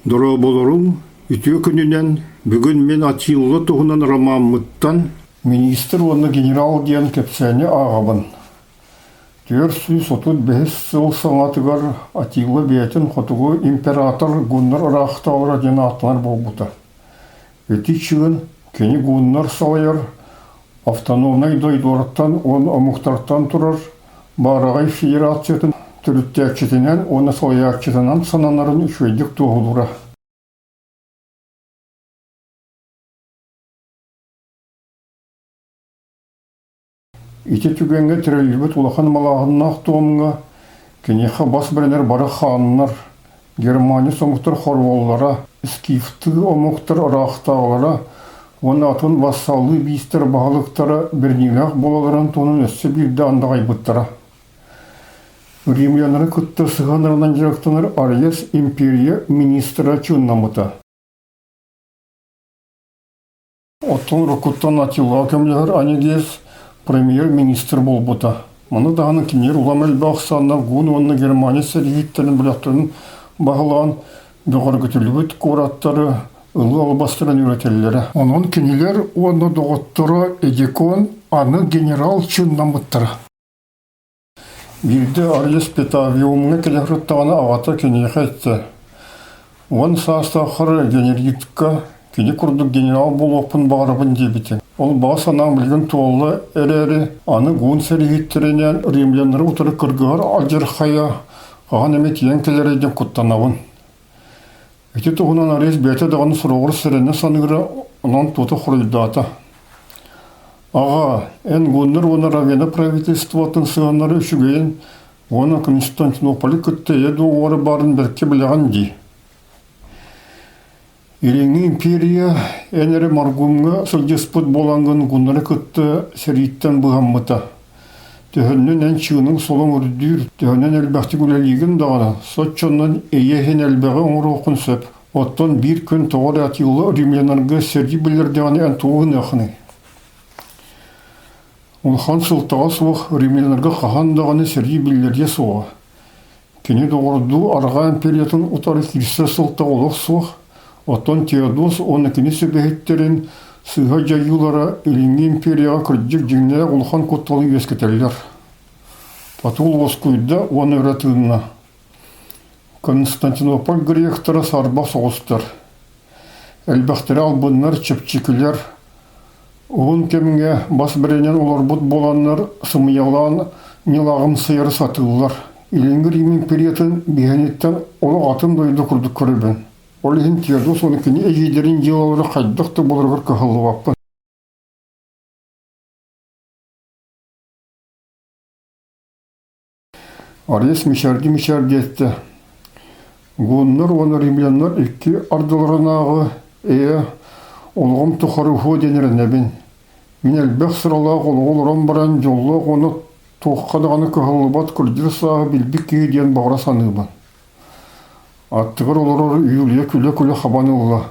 Дорооболоруҥ, үтүө күнүнэн! Бүгүн мин Атилла туһунан ромаммыттан «Министр уонна генерал» диэн кэпсээни ааҕабын. 435 сыл саҥатыгар Атилла бэйэтин хотугу император гуннар ыраахтаҕалара диэн ааттанар буолбута. Ити чыын кини гуннар салайар автономнай дойдулартан уонна омуктартан турар Баараҕай Федерациятын төрүттээччитинэн уонна салайааччытынан сананарын үчүгэйдик туоһулуура. Ити түгэҥҥэ тэриллибит улахан малааһыннаах туомҥа киниэхэ бас бэринэр бары хааннар, Германия омуктар хоруоллара, скифтыы омуктар ыраахтааҕылара уонна атын вассаллыы биистэр баһылыктара бэриниилээх буолалларын туһунан өссө биирдэ андаҕайбыттара. Римляннары кытта сыһыаннарынан дьарыктанар Ариес империя министра чыыннаммыта. Оттон уруккуттан Атилла көмөлөһөр Анигиев премьер-министр буолбута. Маны даҕаны кинилэр улам элбэх ахсааннаах гун уонна Германия сэрииһиттэрин бөлөхтөрүн баһылаан, бөҕөргөтүллүбүт куораттары ылыы албастарын үөрэтэллэрэ. Онон кинилэр уонна доҕотторо Эдикон аны генерал чыыннаммыттара. Биирдэ Арыйыс Петавиумҥа кэлэ сырыттаҕына аҕата киниэхэ эттэ: «Уон саастааххар генеритка кини курдук генерал буолуохпун баҕарабын» диэбитэ. Ол баҕа санаам билигин туолла эрээри, аны гуун сэрииһиттэринээн римляннары утары кыргыһар алдьархайа хаһан эмэ тиийэн кэлэрэ диэн куттанабын. Ити туһунан Арыйыс бэйэтэ даҕаны суругар сэрэнэ саныыра, онон тута хоруйдаата: «Аҕаа, эн гуннар уонна Равена правительствотын сыһыаннара үчүгэйин уонна Константинополы кытта эйэ дуогубара баарын бэркэ билэҕин дии. Илиҥҥи империя эн эрэ Маргумҥа сылдьыспыт буолаҥҥын гуннары кытта сэрииттэн быыһаммыта. Төһөннөн эн чыыныҥ солоҥ үрдүүр, төһөнөн элбэхтик үлэлиигин даҕаны, соччонон эйэ иһин элбэҕи оҥоруоххун сөп. Оттон биир күн тоҕо эрэ Атилла римляннарга сэрии биллэрдэҕинэ эн тугу гыныаххыный? Улахан сылтаҕа суох римляннарга хаһан даҕаны сэрии биллэриэ суоҕа. Кини доҕордуу Арҕаа империятын утары киирсэр сылтаҕа олох суох, оттон Теодос уонна кини сүбэһиттэрин сыыһа дьайыылара Илиҥҥи империяҕа кырдьык дьиҥнээх улахан кутталы үөскэтэллэр. Татул уоскуйда уонна өрө тыынна. Константинополь гректара сарбах соҕустар. Элбэхтэрэ албыннар, чэпчэкилэр, Уһун кэмҥэ бас бэринэн олорбут буоланнар сымыйалаан ньылаҕымсыйары сатыыллар. Илиҥҥи Рим империятын биһиэниттэн олох атын дойду курдук көрөбүн. Ол иһин Теодос уонна кини эдьиийдэрин дьыалалара хайдах да буоларыгар кыһаллыбаппын. Арыйас мичээрдии-мичээрдии эттэ: «Гуннар уонна римляннар икки ардыларынааҕы эйэ олоҕум тухары уһуо диэн эрэнэбин. Мин элбэх сыралаах олоҕу олорон баран дьоллоох уонна туохха даҕаны кыһаллыбат кырдьар сааһы билбит киһи диэн баҕара саныыбын». Аттыгар олорор Юлия күлэ-күлэ хабан ылла.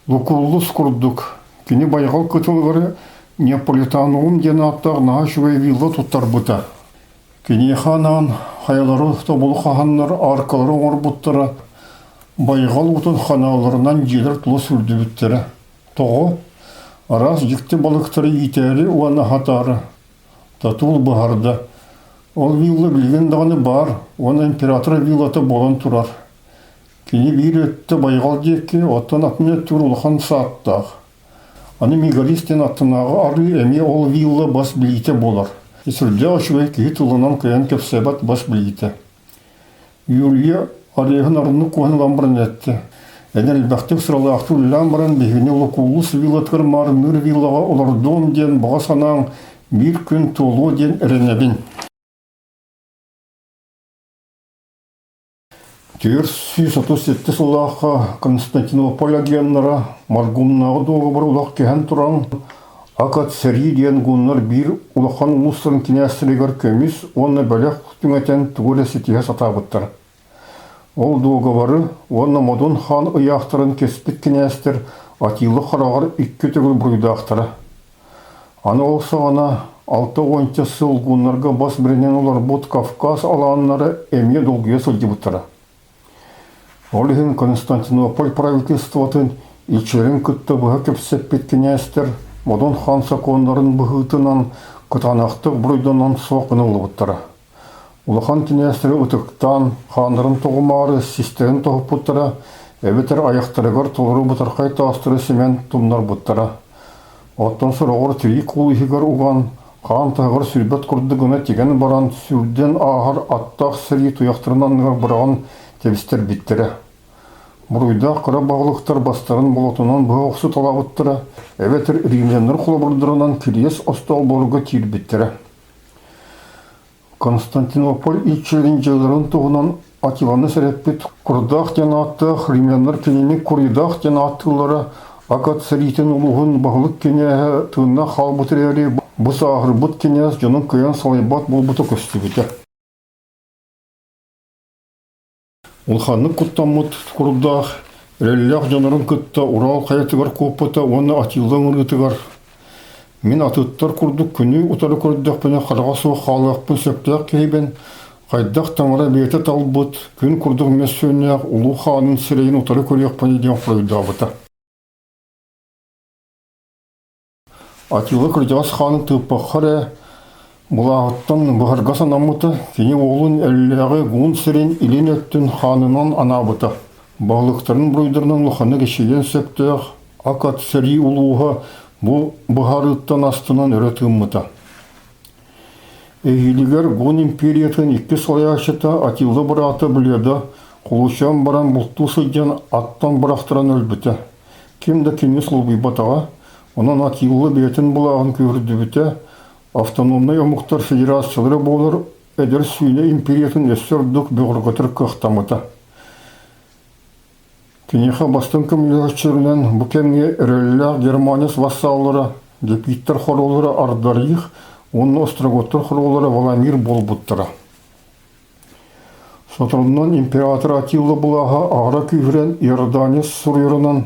Лукуллус курдук, кини байҕал кытылыгар Неаполитанум диэн ааттаах наһаа үчүгэй вилла туттарбыта. Киниэхэ анаан хайалары тобулу хаһаннар ааркалары оҥорбуттара, байҕал уутун ханааларынан дьиэлэр тула сүүрдүбүттэрэ. Тоҕо? Араас дьикти балыктары иитээри уонна аһатаары. Татул быһаарда. Ол вилла билигин даҕаны баар уонна император виллата буолан турар. Кини биир өттө байҕал диэки, оттон атын өттүгэр улахан сааттаах. Аны Мегалис диэн аттынааҕы арыы эмиэ ол вилла бас билиитэ буолар. Сүрдээх үчүгэй киһи тылынан кыайан кэпсээбэт бас билиитэ. Юлия арыыһын арыннык куһан ылан баран эттэ: «Эн элбэхтик сыралаахтык үлэлээн баран биһигини Лукуллус виллатыгар маарынныыр виллаҕа олордуом диэн баҕа санааҥ биир күн туолуо диэн эрэнэбин». 437 сыллаахха Константинополь агеннара Маргумнааҕы дуогабар олох кэһэн туран Акат сэрии диэн гуннар биир улахан улуустарын кинээстэригэр көмүс уонна бэлэх түҥэтэн тугу эрэ ситиһэ сатаабыттар. Ол дуогабары уонна Модун хаан ыйаахтарын кэспит кинээстэр Атилла хараҕар икки төгүл буруйдаахтара. Аны ол саҕана алта уонча сыл гуннарга бас бэринэн олорбут Кавказ алааннара эмиэ долгуйа сылдьыбыттара. Ол иһин Константинополь правительствотын илчилэрин кытта быһа кэпсэппит кинээстэр Модун хаан сокуоннарын быһыытынан кытаанахтык буруйданан суох гыныллыбыттара. Улахан кинээстэри ытыктаан, хааннарын тоҕумаары систэрин тоһуппуттара эбэтэр айахтарыгар толору бытархай таастары симэн тумнарбыттара. Оттон сороҕор тирии куул иһигэр уган, хаан таһыгар сүүрбэт курдук гына тигэн баран, сүүрдэн ааһар аттаах сэрии туйахтарын анныгар быраҕан кэбистэрбиттэрэ. Буруйдаах кыра баһылыктар бастарын болотунан быһа охсуталаабыттара эбэтэр римляннар холобурдарынан кириэс остоолборуга киирбиттэрэ. Константинополь иччилэрин дьыаларын туһунан Атиланы сэрэппит Курдаах диэн ааттаах римляннар кинини Куридаах диэн ааттыыллара Акат сэриитин улууһун баһылык кинээһэ тыыннаах хаалбыт эрээри бу сааһырбыт кинээс дьонун кыайан салайбат буолбута көстүбүтэ. Улаханнык куттаммыт курдаах, эрэллээх дьоннорун кытта Урал хайатыгар куоппута уонна Атилла ыҥырыытыгар «Мин атыттар курдук күнү утары көрдөхпүнэ хараҕа суох хаалыахпын сөптөөх киһибин, хайдах таҥара бэйэтэ талбыт, күн курдук мөссүөннээх улуу хаанын сирэйин утары көрүөхпүнүй» диэн хоруйдаабыта. Атилла кырдьаҕас хаанын тыыппакка эрэ былааҕыттан быһарга санаммыта, кини уолун Эллээҕи гуун сирин илин өттүн хаанынан анаабыта. Баһылыктарын буруйдарынан улаханнык эчэйиэн сөптөөх Акат сэрии улууһа бу быһаарыыттан астынан өрө тыыммыта. Эһиилигэр Гун империятын икки салайааччыта Атилла быраата Бледа холуочуйан баран бултуу сылдьан аттан бырахтаран өлбүтэ. Ким да кинини солбуйбатаҕа, онон Атилла бэйэтин былааҕын күүһүрдүбүтэ, автономнай омуктар федерациялара буолар эдэр сүүнэ империятын өссө ордук бөҕөргөтөр кыахтаммыта. Киниэхэ бастыҥ көмөлөһөөччүлэринэн бу кэмҥэ эрэллээх германец вассаллара, Гепиттэр хоруоллара Ардарих уонна остроготтар хоруоллара Валамир буолбуттара. Соторунан император Атилла былааһа аһара күүһүрэн Иордания суруйарынан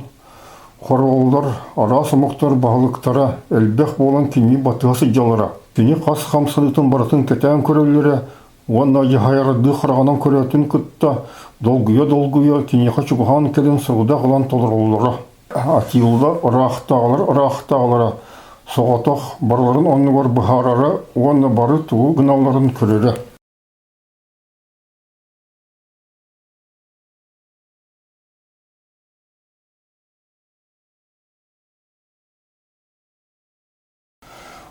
хоруоллар, араас омуктар баһылыктара элбэх буолан кинини батыһа сылдьаллара. Кини хас хамсаныытын барытын кэтээн көрөллөрө уонна дьаһайардыы хараҕынан көрөөтүн кытта долгуйа-долгуйа киниэхэ чугаһаан кэлэн сорудах ылан толороллоро. Атилла ыраахтааҕылар ыраахтааҕылара соҕотох барыларын оннугар быһаарара уонна бары тугу гыналларын көрөрө.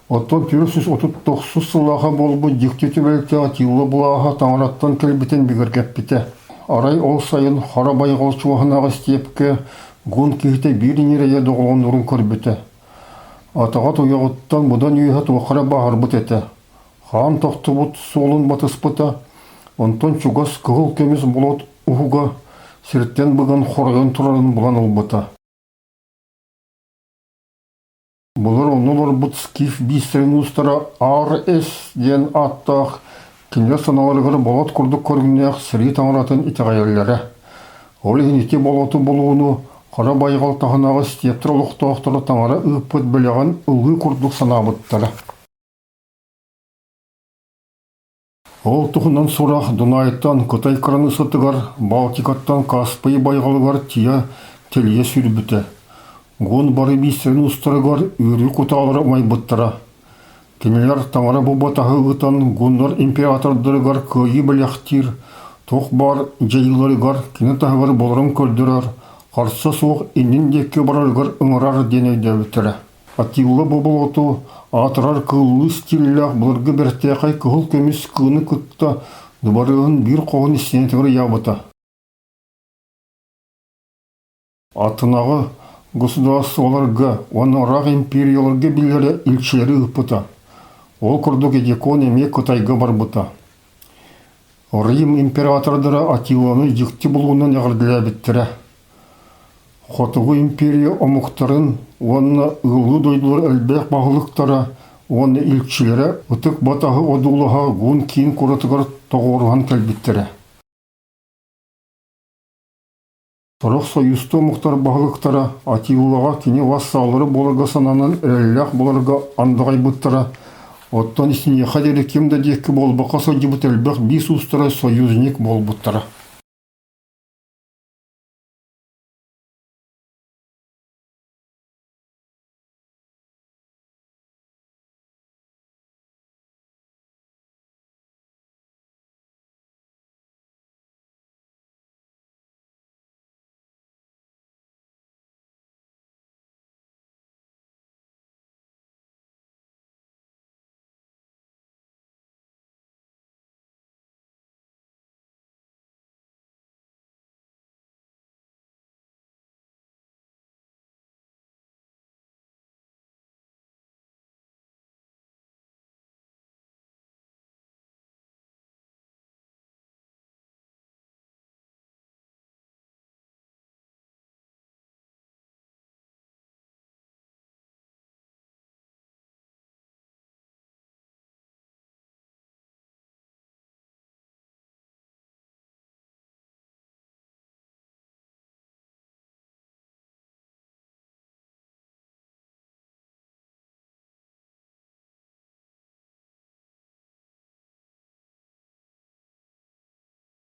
Оттон 439 сыллааҕа буолбут дьикти түбэлтэ Атилла былааһа таҥараттан кэлбитин бигэргэппитэ. Арай ол сайын Хара Байҕал чугаһынааҕы истиэпкэ гун киһитэ биир ньирэйэ доҕолоннорун көрбүтэ. Атаҕа туйаҕыттан быдан үөһэ туохха эрэ бааһырбыт этэ. Хаан тохтубут суолун батыспыта, онтон чугас кыһыл көмүс болот уһуга сиртэн быган хоройон турарын булан ылбыта. Былыр онно олорбут скиф биистэрин уустара Ар-Эс диэн ааттаах кинилэр санааларыгар болот курдук көрүҥнээх сэрии таҥаратын итэҕэйэллэрэ. Ол иһин ити болоту булууну Хара Байҕал таһынааҕы стептэр олохтоохторо таҥара ыыппыт бэлэҕин ылыы курдук санаабыттара. Ол туһунан сурах Дунаайтан Кытай кыраныыссатыгар, Балтикаттан Каспий байҕалыгар тиийэ тэлийэ сүүрбүтэ. Гун бары биистэрин устарыгар үөрүү кутаалара умайбыттара. Кинилэр таҥара бу батаһы ыытан гуннар императордарыгар кыайыы бэлэхтиир, туох баар дьайыыларыгар кини таһыгар буоларын көрдөрөр, харса суох иннин диэки барарыгар ыҥырар диэн өйдөөбүттэрэ. Атилла бу болоту аатырар кыыллыы стиллээх былыргы бэртээхэй кыһыл көмүс кыыны кытта дыбарыаһын биир хоһун истиэнэтигэр ыйаабыта. Атынаҕы государстволарга уонна ыраах империяларга биллэрэ илчилэри ыыппыта. Ол курдук Эдикон эмиэ Кытайга барбыта. Рим императордара Атиланы дьикти булуунан эҕэрдэлээбиттэрэ. Хотугу империя омуктарын уонна ыаллыы дойдулар элбэх баһылыктара уонна илчилэрэ Ытык Батаһы одуулаһа Гун киин куоратыгар тоҕуоруһан кэлбиттэрэ. Сорох союзтуу омуктар баһылыктара Атилаҕа кини вассаллары буоларга сананан эрэллээх буоларга андаҕайбыттара, оттон итиниэхэ диэри ким да диэки буолбакка сылдьыбыт элбэх биис уустара союзник буолбуттара.